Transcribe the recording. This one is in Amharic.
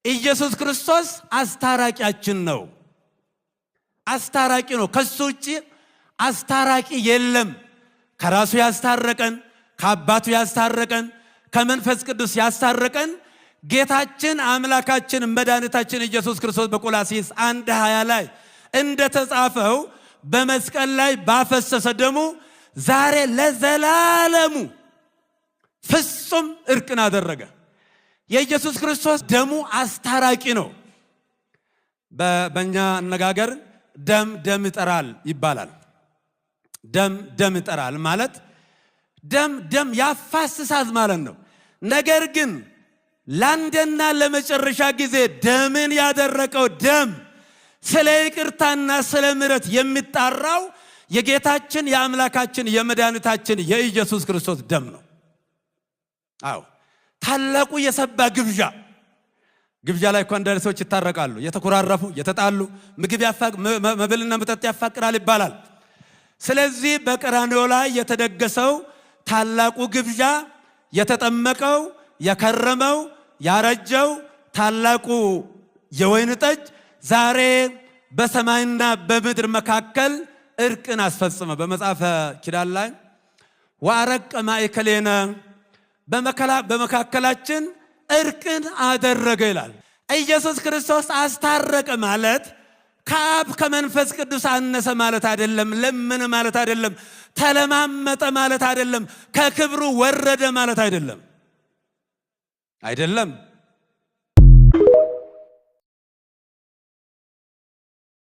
ኢየሱስ ክርስቶስ አስታራቂያችን ነው። አስታራቂ ነው። ከሱ ውጭ አስታራቂ የለም። ከራሱ ያስታረቀን፣ ከአባቱ ያስታረቀን፣ ከመንፈስ ቅዱስ ያስታረቀን ጌታችን አምላካችን መድኃኒታችን ኢየሱስ ክርስቶስ በቆላስይስ 1:20 ላይ እንደተጻፈው በመስቀል ላይ ባፈሰሰ ደሙ ዛሬ ለዘላለሙ ፍጹም እርቅን አደረገ። የኢየሱስ ክርስቶስ ደሙ አስታራቂ ነው። በእኛ አነጋገር ደም ደም ይጠራል ይባላል። ደም ደም ይጠራል ማለት ደም ደም ያፋስሳል ማለት ነው። ነገር ግን ለአንዴና ለመጨረሻ ጊዜ ደምን ያደረቀው ደም ስለ ይቅርታና ስለ ምሕረት የሚጣራው የጌታችን የአምላካችን የመድኃኒታችን የኢየሱስ ክርስቶስ ደም ነው። አዎ፣ ታላቁ የሰባ ግብዣ፣ ግብዣ ላይ እኮ አንዳንድ ሰዎች ይታረቃሉ። የተኮራረፉ፣ የተጣሉ ምግብ መብልና መጠጥ ያፋቅራል ይባላል። ስለዚህ በቀራንዮ ላይ የተደገሰው ታላቁ ግብዣ፣ የተጠመቀው፣ የከረመው፣ ያረጀው ታላቁ የወይን ጠጅ ዛሬ በሰማይና በምድር መካከል እርቅን አስፈጽመ። በመጽሐፈ ኪዳን ላይ ወአረቀ ማእከሌነ፣ በመካከላችን እርቅን አደረገ ይላል። ኢየሱስ ክርስቶስ አስታረቀ ማለት ከአብ ከመንፈስ ቅዱስ አነሰ ማለት አይደለም። ለመነ ማለት አይደለም። ተለማመጠ ማለት አይደለም። ከክብሩ ወረደ ማለት አይደለም። አይደለም።